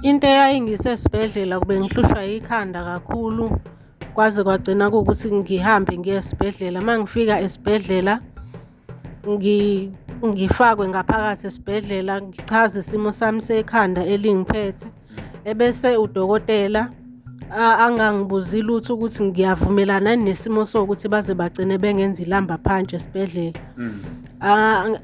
Into eyayingise esibhedlela kube ngihlushwa yikhanda kakhulu, kwaze kwagcina kuwukuthi ngihambe ngiye esibhedlela. Uma ngifika esibhedlela ngifakwe ngaphakathi esibhedlela ngichaze isimo sami sekhanda elingiphethe, ebese udokotela angangibuzi lutho ukuthi ngiyavumelana yini nesimo sokuthi baze bagcine bengenza ilamba phantshi esibhedlela.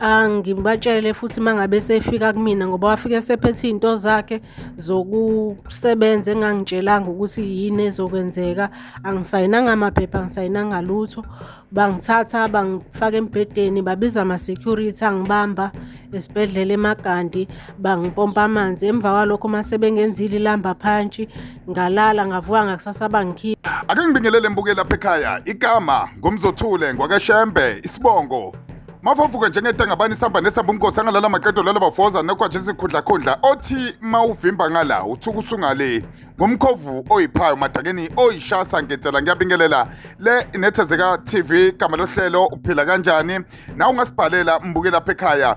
Angibatshele futhi uma ngabe esefika kumina ngoba wafike esephethe iy'nto zakhe zokusebenza engangitshelanga ukuthi yini ezokwenzeka. Angisayinanga amaphepha, angisayinanga lutho. Bangithatha bangifaka embhedeni, babiza ama-security angibamba esibhedlela eMagandi, bangipompa amanzi. Emva kwalokho uma sebengenzile ilamba phantshi, ngalala ngavuka ngakusasa bangikhipha. Ake ngibingelele mbukeli lapha ekhaya. Igama ngumzothule ngwakashembe isibongo. Mafavuke njengetangabani isamba nesamba umkhosi angalala maqedo lala bafoza nokwaje isikhundlakhundla othi mawuvimba ngala uthuka usungale ngumkhovu oyiphayo madakeni oyishasa ngensela ngiyabingelela le inethezeka TV gama lohlelo uphila kanjani nawe ungasibhalela mbuke lapha ekhaya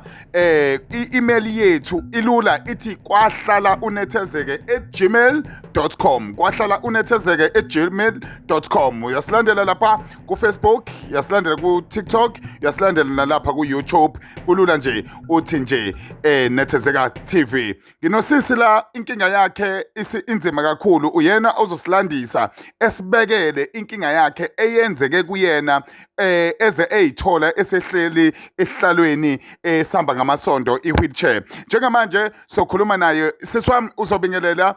i-email yethu ilula ithi kwahlala unethezeke @gmail.com kwahlala unethezeke @gmail.com uyasilandela lapha ku Facebook uyasilandela ku TikTok uyasilandela nalapha ku YouTube kulula nje uthi nje nethezeka TV. Nginosisi la inkinga yakhe inzima kakhulu uyena ozosilandisa esibekele inkinga yakhe eyenzeke kuyena eze eyithola esehleli ehlalweni esihamba ngamasondo i-wheelchair. Njengamanje sokhuluma naye sisi wami uzobingelela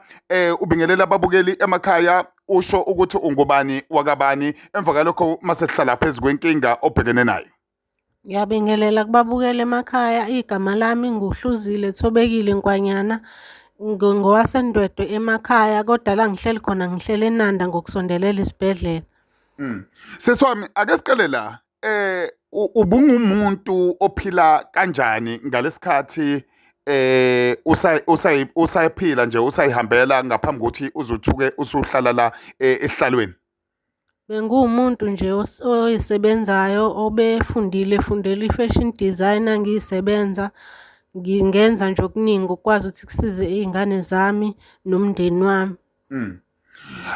ubingelela ababukeli emakhaya usho ukuthi ungubani wakabani emva kalokho mase sihlala phezu kwenkinga obhekene nayo. Ngiyabingelela kubabukeli emakhaya, igama lami nguHluzile Thobekile Nkwanyana, ngowaseNdwedwe emakhaya, kodwa la ngihleli khona ngihleli eNanda ngokusondelela isibhedlela. Sisi wami ake siqale la ubungumuntu ophila kanjani ngalesikhathi usayiphila nje usayihambela ngaphambi kokuthi uzuthuke usuhlala la ehlalweni? Benguwumuntu nje oyisebenzayo obefundile efundela i-fashion designer ngiyisebenza, ngingenza nje okuningi okukwazi ukuthi kusize iy'ngane zami nomndeni wami.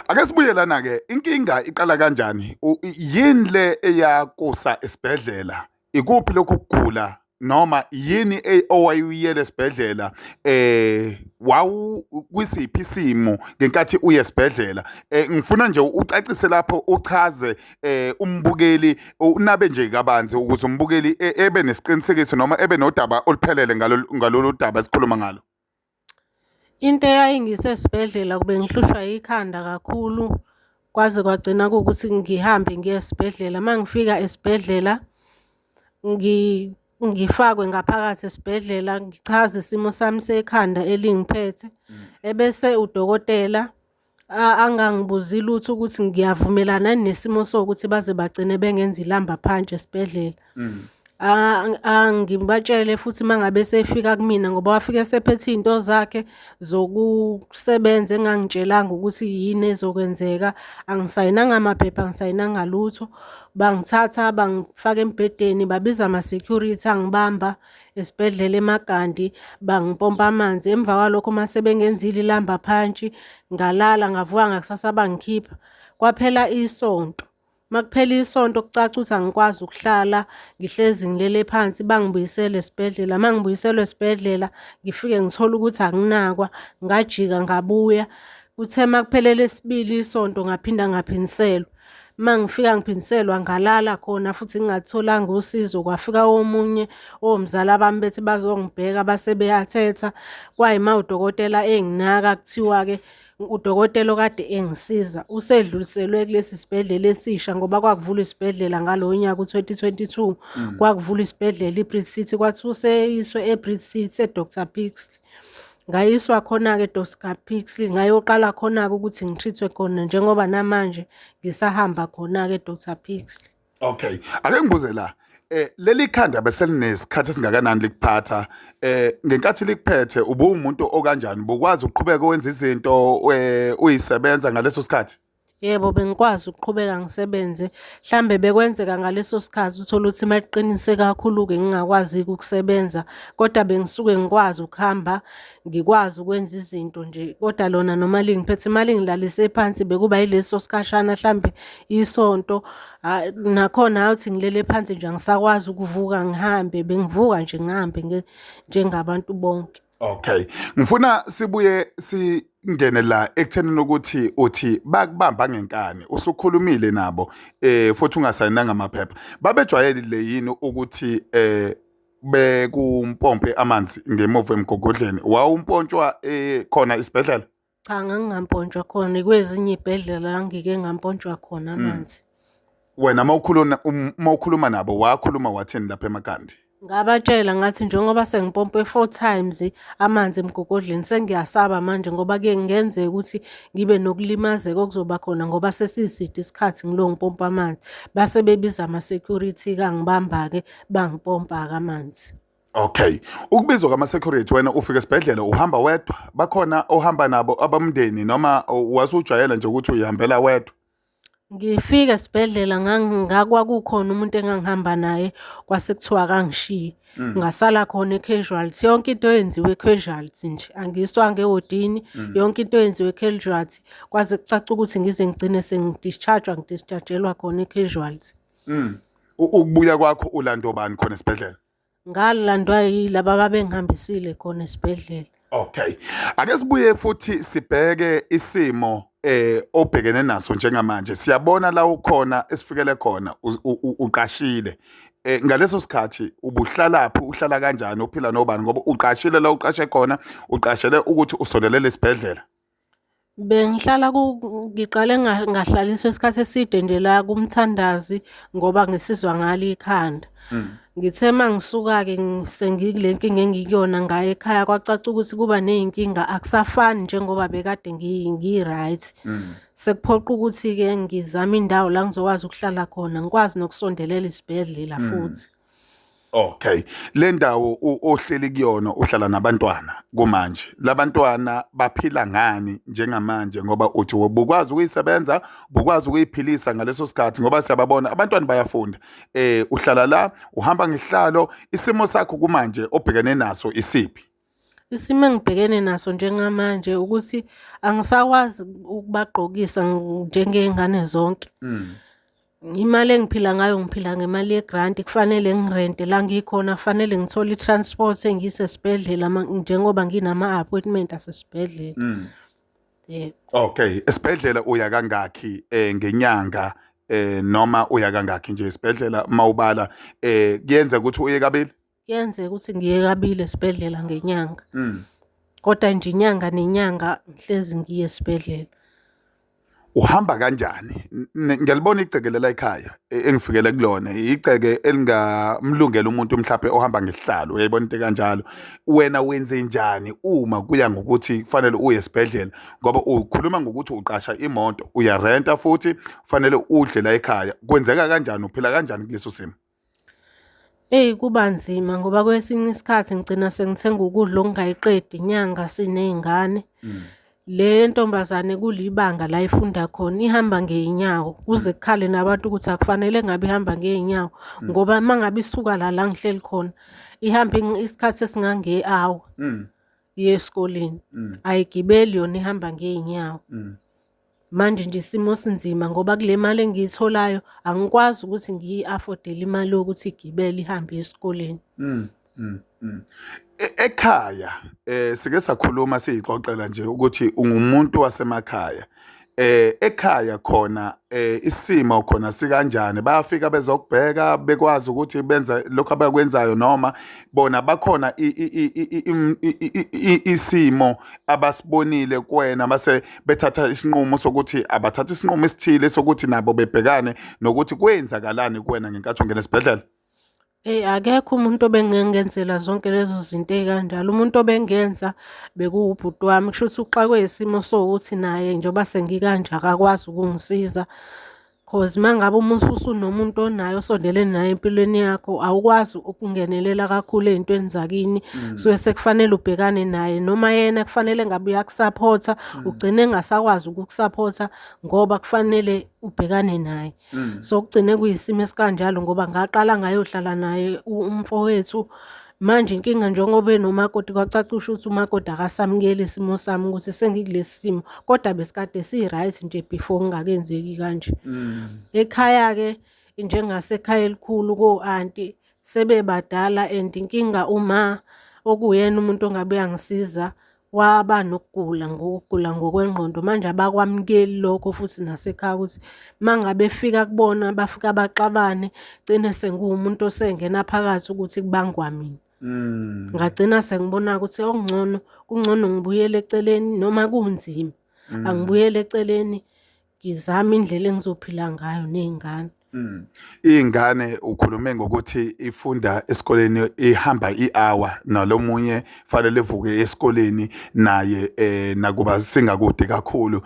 Ake sibuye lana ke inkinga iqala kanjani? Yini le eyakusa esibhedlela? Ikuphi lokhu kugula noma yini owayuyele esibhedlela wawu kwisiphi isimo ngenkathi uye esibhedlela? Ngifuna nje ucacise lapho uchaze umbukeli unabe nje kabanzi ukuze umbukeli ebe nesiqinisekiso noma ebe nodaba oluphelele ngalolu daba esikhuluma ngalo. Into eyayingise esibhedlela kube ngihlushwa yikhanda kakhulu, kwaze kwagcina kuwukuthi ngihambe ngiye esibhedlela. Uma ngifika esibhedlela ngifakwe ngaphakathi esibhedlela ngichaze isimo sami sekhanda elingiphethe, ebese udokotela angangibuzi lutho ukuthi ngiyavumelana yini nesimo sokuthi baze bagcine bengenza ilamba phantshi esibhedlela. Angibatshele futhi uma ngabe esefika kumina ngoba wafike esephethe iy'nto zakhe zokusebenza engangitshelanga ukuthi yini ezokwenzeka. Angisayinanga amaphepha, angisayinanga lutho. Bangithatha bangifaka embhedeni, babiza ama-security angibamba esibhedlela eMagandi, bangipompa amanzi. Emva kwalokho uma sebengenzile ilamba phantshi, ngalala ngavuka ngakusasa bangikhipha. Kwaphela isonto. Uma kuphela isonto kucaca ukuthi angikwazi ukuhlala, ngihlezi ngilele phansi, bangibuyisela esibhedlela. Uma ngibuyiselwa esibhedlela, ngifike ngithole ukuthi anginakwa, ngajika ngabuya. Kuthe uma kuphela elesibili isonto ngaphinda ngaphindiselwa. Uma ngifika ngiphindiselwa ngalala khona futhi ngingatholanga usizo, kwafika omunye omzala bami bethi bazongibheka base beyathetha. Kwayima udokotela enginaka kuthiwa-ke udokotela okade engisiza usedluliselwe kulesi sibhedlela esisha ngoba kwakuvulwa isibhedlela ngalowo nyaka u-2022. Kwakuvulwa isibhedlela i-Bridge City, kwathiwa useyiswe e-Bridge City e-Dr Pixley. Ngayiswa khona-ke e-Dr Pixley, ngayoqala khona-ke ukuthi ngi-treat-we khona njengoba namanje ngisahamba khona-ke e-Dr Pixley. Okay, ake ngibuze la. Leli khanda beselinesikhathi esingakanani likuphatha? Ngenkathi likuphethe ubuwumuntu okanjani? Bukwazi ukuqhubeka wenza izinto uyisebenza ngaleso sikhathi? Yebo, bengikwazi ukuqhubeka ngisebenze. Hlambe bekwenzeka ngaleso sikhathi uthole ukuthi uma liqinise kakhulu-ke ngingakwazi-ke ukusebenza, kodwa bengisuke ngikwazi ukuhamba, ngikwazi ukwenza izinto nje, kodwa lona noma lingiphethe uma lingilalise phansi bekuba yileso sikhashana hlambe isonto, nakhona hhayi ukuthi ngilele phansi nje angisakwazi ukuvuka ngihambe, bengivuka nje ngihambe njengabantu bonke. Okay. Ngifuna sibuye singene la ekuthenini ukuthi uthi bakubamba ngenkani usukhulumile nabo futhi ungasayinanga amaphepha. Babejwayelile yini ukuthi bekumpompe amanzi ngemuva emgogodleni? Wawumpontshwa khona isibhedlela? Cha, ngangingampontshwa khona kwezinye iy'bhedlela la ngike ngampontshwa khona amanzi. Wena mawukhuluma mawukhuluma nabo wakhuluma wathini lapha eMakandi? Ngabatshela ngathi njengoba sengipompe 4 times amanzi emgogodleni sengiyasaba manje ngoba kuye kungenzeka ukuthi ngibe nokulimazeka okuzoba khona ngoba sesiside isikhathi ngilo ngipompa amanzi. Base bebiza ama-security-ke angibamba-ke bangipompa-ke amanzi. Okay. Ukubizwa kwama-security wena ufika esibhedlela uhamba wedwa? Bakhona ohamba nabo abamndeni noma wasujwayela nje ukuthi uyihambela wedwa? Ngifika esibhedlela kwakukhona umuntu engangihamba naye kwase kuthiwa akangishiye. Ngasala khona e-casualty, yonke into eyenziwe e-casualty nje, angiyiswanga ewodini, yonke into eyenziwe e-casualty kwaze kucace ukuthi ngize ngigcine sengi-discharge-wa, ngi-discharge-elwa khona e-casualty. Ukubuya kwakho ulando bani khona esibhedlela? Ngalandwa yilaba ababengihambisile khona esibhedlela. Okay. Ake sibuye futhi sibheke isimo obhekene naso njengamanje. Siyabona la ukhona esifikele khona uqashile. Ngaleso sikhathi ubuhlalaphi, uhlala kanjani, uphila nobani ngoba uqashile la uqashe khona, uqashele ukuthi usondelele esibhedlela. Bengihlala ngiqale ngahlaliswa isikhathi eside nje la kumthandazi ngoba ngisizwa ngalo ikhanda. Ngithe uma ngisuka-ke sengikule nkinga engikuyona ngaya ekhaya kwacaca ukuthi kuba ney'nkinga akusafani njengoba bekade ngi-right. Sekuphoqa ukuthi-ke ngizame indawo la ngizokwazi ukuhlala khona ngikwazi nokusondelela isibhedlela futhi. Okay. Le ndawo ohleli kuyona uhlala nabantwana kumanje. Labantwana baphila ngani njengamanje ngoba uthi ubukwazi ukuyisebenza, ubukwazi ukuyiphilisa ngaleso sikhathi ngoba siyababona abantwana bayafunda. Uhlala la, uhamba ngesihlalo, isimo sakho kumanje obhekene naso isiphi? Isimo engibhekene naso njengamanje ukuthi angisakwazi ukubagqokisa njengey'ngane zonke. Imali engiphila ngayo ngiphila ngemali yegranti, kufanele ngirente la ngikhona, kufanele ngithole i-transport engiyise esibhedlela njengoba nginama-appointment asesibhedlela. Yebo. Okay, esibhedlela uya kangakhi ngenyanga noma uya kangakhi nje esibhedlela mawubala kuyenzeka ukuthi uye kabili? Kuyenzeka ukuthi ngiye kabili esibhedlela ngenyanga. Kodwa nje inyanga nenyanga ngihlezi ngiye esibhedlela. Uhamba kanjani? Ngiyalibona igceke lela ekhaya engifikele kulona, igceke elingamlungela umuntu mhlawumbe ohamba ngesihlalo, uyayibona into kanjalo. Wena wenze njani uma kuya ngokuthi kufanele uye esibhedlela ngoba ukhuluma ngokuthi uqasha imoto, uyarenta futhi kufanele udle la ekhaya. Kwenzeka kanjani, uphila kanjani kuleso simo? Eyi kuba nzima ngoba kwesinye isikhathi ngigcina sengithenga ukudla okungayiqedi inyanga siney'ngane. Le ntombazane kulibanga la ifunda khona ihamba ngey'nyawo kuze kukhale nabantu ukuthi akufanele ngabe ihamba ngey'nyawo ngoba uma ngabe isuka la la ngihleli khona ihamba isikhathi esingange-hour iye esikoleni. Ayigibeli yona ihamba ngey'nyawo. Manje nje isimo sinzima ngoba kule mali engiyitholayo angikwazi ukuthi ngiyi-afford-ele imali yokuthi igibele ihambe iye esikoleni. Ekhaya sike sakhuluma siyixoxela nje ukuthi ungumuntu wasemakhaya. Ekhaya khona isimo khona sikanjani? Bayafika bezokubheka bekwazi ukuthi benza lokho abakwenzayo noma bona bakhona isimo abasibonile kuwena base bethatha isinqumo sokuthi abathatha isinqumo esithile sokuthi nabo bebhekane nokuthi kwenzakalani kuwena ngenkathi ungena esibhedlela? Eyi akekho umuntu obengengenzela zonke lezo zinto ey'kanjalo. Umuntu obengenza bekuwubhuti wami, kusho ukuthi uxakwe isimo sowukuthi naye njengoba sengikanje akakwazi ukungisiza. Cause uma ngabe uma usunomuntu onaye osondelene naye empilweni yakho, awukwazi ukungenelela kakhulu ey'ntweni zakini. Suke sekufanele ubhekane naye noma yena kufanele ngabe uyakusaphotha, ugcine engasakwazi ukukusaphotha ngoba kufanele ubhekane naye. So kugcine kuyisimo esikanjalo ngoba ngaqala ngayohlala naye umfowethu. Manje inkinga njengoba enomakoti kwacaca usho ukuthi umakoti akasamukeli isimo sami ukuthi sengikulesi simo, kodwa besikade si-right nje before kungakenzeki kanje. Ekhaya-ke njengasekhaya elikhulu ko-anti sebebadala and inkinga uma okuwuyena umuntu ongabe uyangisiza waba nokugula ngokugula ngokwengqondo. Manje abakwamukeli lokho futhi nasekhaya ukuthi uma ngabe efika kubona bafika baxabane, gcine sengiwumuntu osengena phakathi ukuthi kubangwa mina. Ngagcina sengibona ukuthi okungcono kungcono ngibuyele eceleni noma kunzima, angibuyele eceleni ngizame indlela engizophila ngayo ney'ngane. Iy'ngane ukhulume ngokuthi ifunda esikoleni ihamba i-hour nalomunye fanele evuke esikoleni naye nakuba singakude kakhulu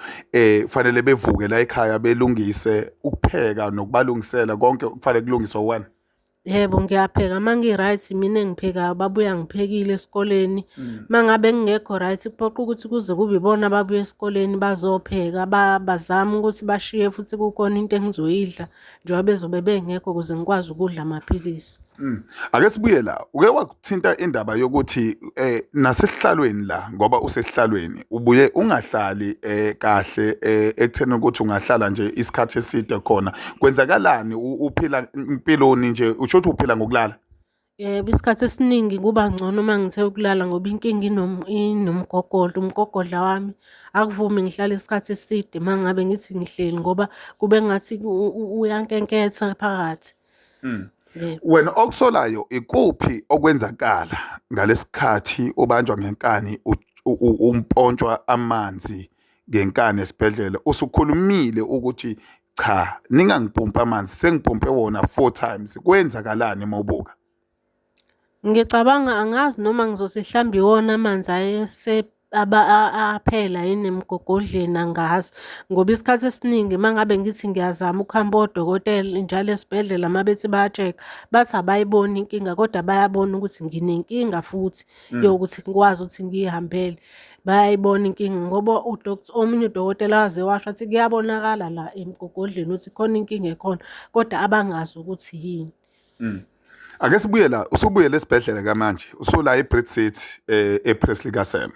fanele bevuke la ekhaya belungise ukupheka nokubalungisela konke kufanele kulungiswe uwena. Yebo, ngiyapheka uma ngi-right imina engiphekayo babuya ngiphekile esikoleni. Uma ngabe ngingekho right kuphoqa ukuthi kuze kube ibona ababuya esikoleni bazopheka, bazame ukuthi bashiye futhi kukhona into engizoyidla njengoba bezobe bengekho ukuze ngikwazi ukudla amaphilisi. Ake sibuye la, uke wakuthinta indaba yokuthi nasesihlalweni la ngoba usesihlalweni ubuye ungahlali kahle ekutheni ukuthi ungahlala nje isikhathi eside khona. Kwenzakalani uphila impiloni nje usho ukuthi uphila ngokulala? Yebo, isikhathi esiningi kuba ngcono uma ngithe ukulala ngoba inkinga inomgogodla. Umgogodla wami akuvumi ngihlale isikhathi eside uma ngabe ngithi ngihleli ngoba kube ngathi uyankenketha phakathi. Yebo. Wena okusolayo ikuphi okwenzakala ngalesikhathi ubanjwa ngenkani umpontshwa amanzi ngenkani esibhedlela usukhulumile ukuthi cha ningangipompi amanzi sengipompe wona 4 times kwenzakalani uma ubuka? Ngicabanga angazi noma ngizothi hlambe iwona amanzi ayese aphela yini emgogodleni angazi. Ngoba isikhathi esiningi uma ngabe ngithi ngiyazama ukuhamba odokotela njalo esibhedlela uma bethi baya-check-a, bathi abayiboni inkinga kodwa bayabona ukuthi nginenkinga futhi yokuthi ngikwazi ukuthi ngiy'hambele. Bayayibona inkinga ngoba omunye udokotela waze washo wathi kuyabonakala la emgogodleni ukuthi khona inkinga ekhona, kodwa abangazi ukuthi yini. Ake sibuye la, usubuyele esibhedlela kamanje, usula eBridge City ePresley kaSeme.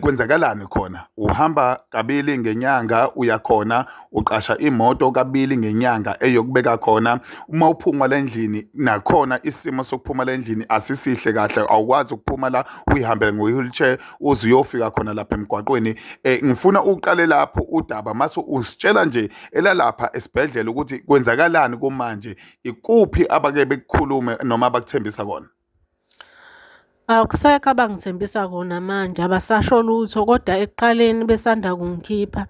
Kwenzakalani khona? Uhamba kabili ngenyanga uya khona, uqasha imoto kabili ngenyanga eyokubeka khona. Uma uphuma la endlini nakhona isimo sokuphuma la endlini asisihle kahle, awukwazi ukuphuma la uyihambele nge-wheelchair uze uyofika khona lapha emgwaqweni. Ngifuna uqale lapho udaba mase usitshela nje elalapha esibhedlela ukuthi kwenzakalani kumanje, ikuphi abake bekukhulume noma abakuthembisa kona? Akusekho abangithembisa kona manje, abasasho lutho kodwa ekuqaleni besanda kungikhipha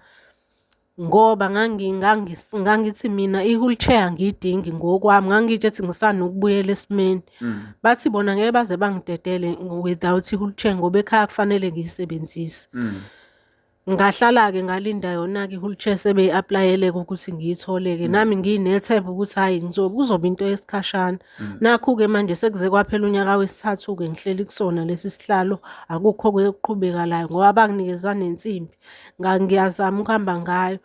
ngoba ngangithi mina i-wheelchair angiyidingi ngokwami, ngangiy'tshela ukuthi ngisanokubuyela esimeni. Bathi bona ngeke baze bangidedele without i-wheelchair ngoba ekhaya kufanele ngiyisebenzise. Ngahlala-ke ngalinda yona-ke i-wheelchair sebeyi-apply-ele-ke ukuthi ngiyithole-ke. Nami nginethemba ukuthi hhayi kuzoba into yesikhashana. Nakhu-ke manje sekuze kwaphela unyaka wesithathu-ke ngihleli kusona lesi sihlalo, akukho-ke okuqhubekalayo ngoba banginikeza nensimbi. Ngiyazama ukuhamba ngayo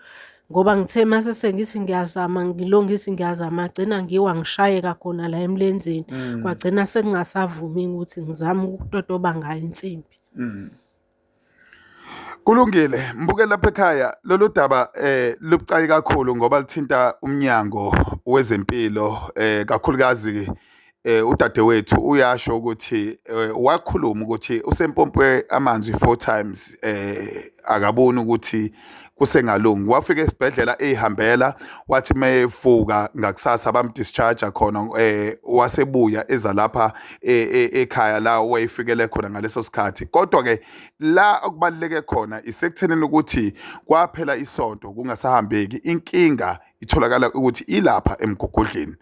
ngoba ngithe mase sengithi ngiyazama ngilungise ngiyazama ngagcina ngiwa ngishayeka khona la emlenzeni. Kwagcina sekungasavumi ukuthi ngizame ukutotoba ngayo insimbi. Kulungile, mbuke lapha ekhaya lolu daba lubucayi kakhulu ngoba lithinta umnyango wezempilo kakhulukazi udadewethu uyasho ukuthi wakhuluma ukuthi usempompwe amanzi 4 times akaboni ukuthi kusengalungi. Wafika esibhedlela eyihambela wathi mayevuka ngakusasa bamdischarge khona wasebuya eza lapha ekhaya la wayefikele khona ngaleso sikhathi. Kodwa ke la okubaluleke khona isekuthenini ukuthi kwaphela isonto kungasahambeki, inkinga itholakala ukuthi ilapha emgogodleni.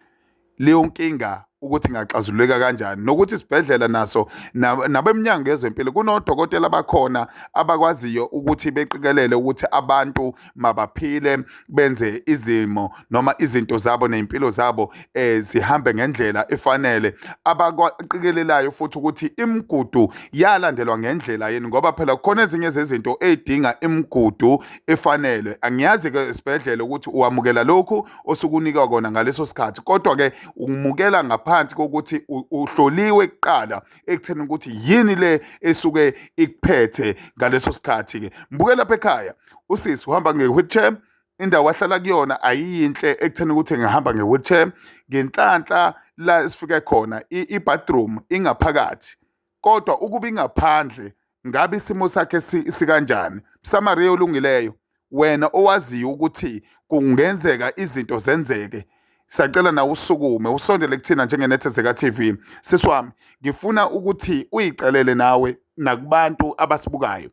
Leyo nkinga Ukuthi ingaxazululeka kanjani nokuthi isibhedlela naso nabemnyango yezempilo kunodokotela abakhona abakwaziyo ukuthi beqikelele ukuthi abantu mabaphile benze izimo noma izinto zabo ney'mpilo zabo zihambe ngendlela efanele, abakwaqikelelayo futhi ukuthi imigudu yalandelwa ngendlela yini, ngoba phela kukhona ezinye zezinto ey'dinga imigudu efanele. Angiyazi-ke esibhedlela ukuthi uwamukela lokhu osukunikwa kona ngaleso sikhathi, kodwa-ke umukela ngaphansi kokuthi uhloliwe kuqala ekutheni ukuthi yini le esuke ikuphethe ngaleso sikhathi-ke. Mbuke lapha ekhaya, usisi uhamba nge-wheelchair, indawo ahlala kuyona ayiyinhle ekutheni ukuthi ngihamba nge-wheelchair. Ngenhlanhla la esifike khona i-bathroom ingaphakathi, kodwa ukuba ingaphandle ngabe isimo sakhe sikanjani? Msamariya olungileyo, wena owaziyo ukuthi kungenzeka izinto zenzeke, siyacela nawe usukume usondele kuthina njengeNethezeka TV. Sisi wami, ngifuna ukuthi uyicelele nawe nakubantu abasibukayo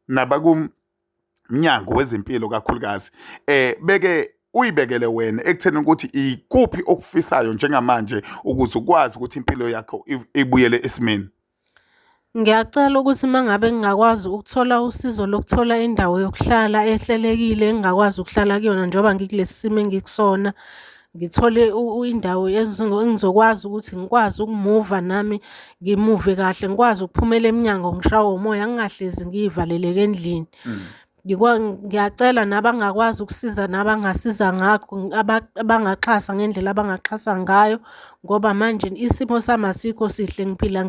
nabakumnyango wezempilo kakhulukazi, beke uyibekele wena ekutheni ukuthi ikuphi okufisayo njengamanje ukuze ukwazi ukuthi impilo yakho ibuyele esimeni. Ngiyacela ukuthi uma ngabe ngingakwazi ukuthola usizo lokuthola indawo yokuhlala ehlelekile engingakwazi ukuhlala kuyona njengoba ngikulesi simo engikusona, ngithole indawo engizokwazi ukuthi ngikwazi ukumuva nami ngimuve kahle, ngikwazi ukuphumela emnyango ngishawe umoya, ngingahlezi ngiy'valeleke endlini. Ngiyacela nabangakwazi ukusiza nabangasiza ngakho, abangaxhasa ngendlela abangaxhasa ngayo, ngoba manje isimo sami asikho sihle ngiphila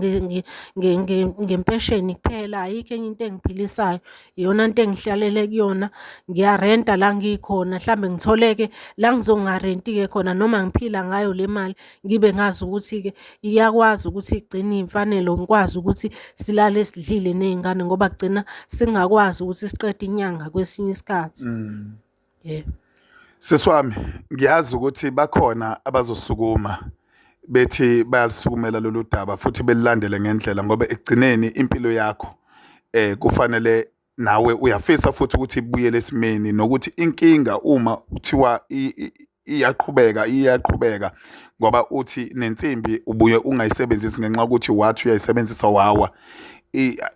ngempesheni kuphela, ayikho enye into engiphilisayo. Iyona nto engihlalele kuyona, ngiyarenta la ngikhona, hlambe ngithole-ke la ngizongarenti-ke khona noma ngiphila ngayo le mali, ngibe ngazi ukuthi-ke iyakwazi ukuthi igcine iy'mfanelo ngikwazi ukuthi silale sidlile ney'ngane ngoba kugcina singakwazi ukuthi siqede inyanga kwesinye isikhathi. Yebo. Sisi wami, ngiyazi ukuthi bakhona abazosukuma bethi bayalusukumela lolu daba futhi belilandele ngendlela, ngoba ekugcineni impilo yakho kufanele nawe uyafisa futhi ukuthi ibuyele esimeni, nokuthi inkinga uma kuthiwa iyaqhubeka iyaqhubeka, ngoba uthi nensimbi ubuye ungayisebenzisi ngenxa yokuthi wathi uyayisebenzisa wawa.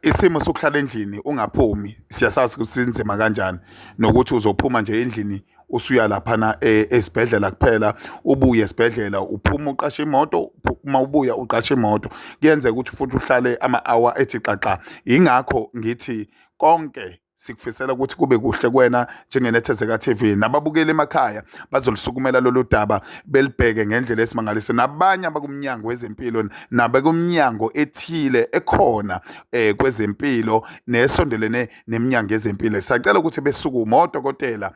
Isimo sokuhlala endlini ungaphumi siyasazi ukuthi sinzima kanjani, nokuthi uzophuma nje endlini usuya laphana esibhedlela kuphela, ubuye esibhedlela uphuma uqashe imoto, uma ubuya uqashe imoto, kuyenzeka ukuthi futhi uhlale ama-hour ethi xaxa. Yingakho ngithi konke sikufisela ukuthi kube kuhle kuwena njengeNethezeka TV, nababukeli emakhaya bazolisukumela lolu daba belibheke ngendlela esimangaliso, nabanye abakumnyango wezempilo nabakumnyango ethile ekhona kwezempilo nesondelene neminyango yezempilo, siyacela ukuthi besukume odokotela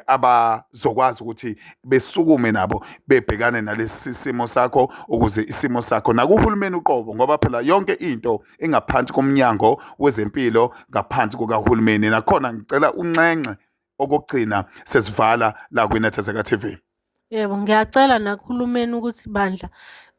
abazokwazi ukuthi besukume nabo bebhekane nalesi simo sakho, ukuze isimo sakho nakuhulumeni uqobo, ngoba phela yonke into ingaphansi komnyango wezempilo, ngaphansi kukahulumeni. Nakhona ngicela unxenxe okokugcina sesivala la kwiNethezeka TV. Yebo, ngiyacela nakuhulumeni ukuthi bandla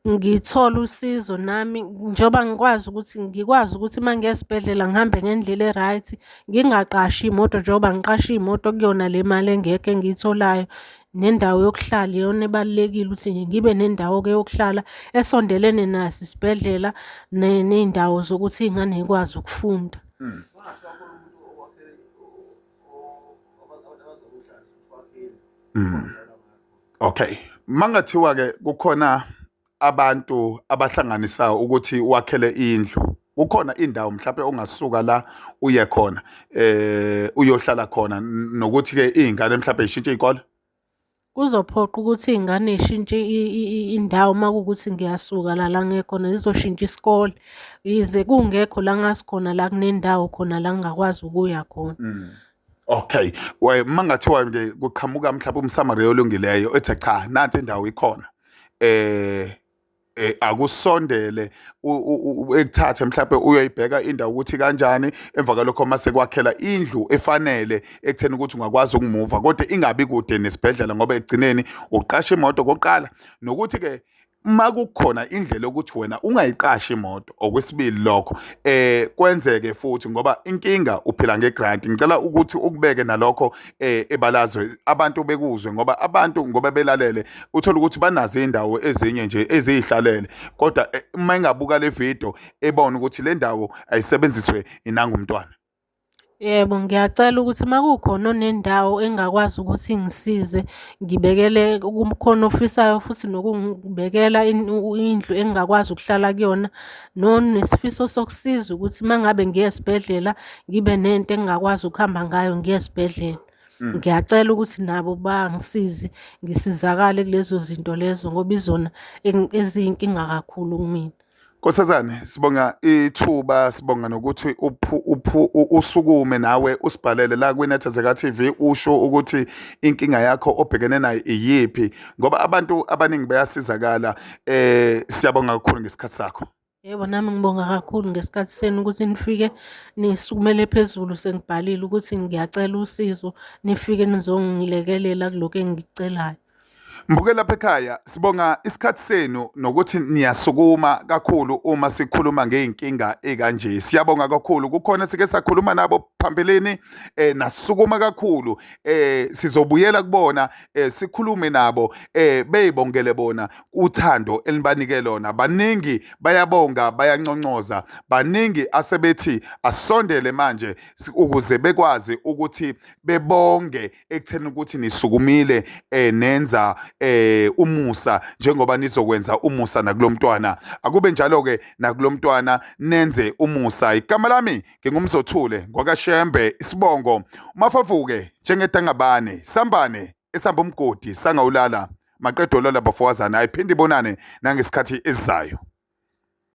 ngithole usizo nami njengoba ngikwazi ukuthi ngikwazi ukuthi uma ngiya esibhedlela ngihambe ngendlela e-right, ngingaqashi imoto njengoba ngiqashe imoto kuyona le mali engekho engiyitholayo. Nendawo yokuhlala iyona ebalulekile ukuthi nje ngibe nendawo-ke yokuhlala esondelene naso isibhedlela ney'ndawo zokuthi iy'ngane y'kwazi ukufunda. Okay. Mangathiwa ke kukhona abantu abahlanganisayo ukuthi wakhele indlu, kukhona indawo mhlawumbe ongasuka la uye khona uyohlala khona, nokuthi ke iy'ngane mhlawumbe y'shintshe iy'kole? Kuzophoqa ukuthi iy'ngane y'shintshe indawo uma kuwukuthi ngiyasuka la la ngikhona, zizoshintsha isikole. Yize kungekho la ngazi khona la kunendawo khona la ngingakwazi ukuya khona. Okay, uma ngathiwa nje kuqhamuka mhlawumbe umSamariya olungileyo ethi cha, nansi indawo ikhona, akusondele ekuthathe mhlawumbe uyoyibheka indawo ukuthi kanjani, emva kwalokho mase kwakhela indlu efanele ekutheni ukuthi ungakwazi ukumuva, kodwa ingabi kude nesibhedlela, ngoba ekugcineni uqasha imoto kokuqala, nokuthi-ke Uma kukhona indlela yokuthi wena ungayiqashi imoto, okwesibili lokho kwenzeke futhi ngoba inkinga uphila nge-grant. Ngicela ukuthi ukubeke nalokho ebalazwe, abantu bekuzwe, ngoba abantu ngoba belalele uthola ukuthi banazo iy'ndawo ezinye nje eziyihlalele, kodwa uma engabuka le video ebone ukuthi le ndawo ayisebenziswe inangumntwana. Yebo, ngiyacela ukuthi uma kukhona onendawo engakwazi ukuthi ingisize ngibekele kukhona ofisayo futhi nokungibekela indlu engingakwazi ukuhlala kuyona, nonesifiso sokusiza ukuthi uma ngabe ngiya esibhedlela ngibe nento engingakwazi ukuhamba ngayo ngiye esibhedlela. Ngiyacela ukuthi nabo bangisize ngisizakale kulezo zinto lezo ngoba izona eziyinkinga kakhulu kumina. Nkosazane, sibonga ithuba, sibonga nokuthi usukume nawe usibhalele la kwiNethezeka TV usho ukuthi inkinga yakho obhekene nayo iyiphi, ngoba abantu abaningi bayasizakala. Siyabonga kakhulu ngesikhathi sakho. Yebo, nami ngibonga kakhulu ngesikhathi senu ukuthi nifike nisukumele phezulu sengibhalile ukuthi ngiyacela usizo, nifike nizongilekelela kulokhu engikucelayo. Mbuke lapha ekhaya, sibonga isikhathi senu nokuthi niyasukuma kakhulu uma sikhuluma ngey'nkinga ey'kanje. Siyabonga kakhulu. Kukhona sike sakhuluma nabo phambilini nasukuma kakhulu. Sizobuyela kubona sikhulume nabo beyibongele bona uthando elibanike lona. Baningi bayabonga, bayanconcoza. Baningi asebethi asondele manje ukuze bekwazi ukuthi bebonge ekutheni ukuthi nisukumile nenza umusa, njengoba nizokwenza umusa nakulomntwana. Akube njalo ke nakulomntwana, nenze umusa. Igama lami nginguMzothule ngwakaShembe, isibongo uMafavuke njengedangabane sambane esamba umgodi sangawulala maqedolo labafowazana. Ayiphinde ibonane nangesikhathi esizayo.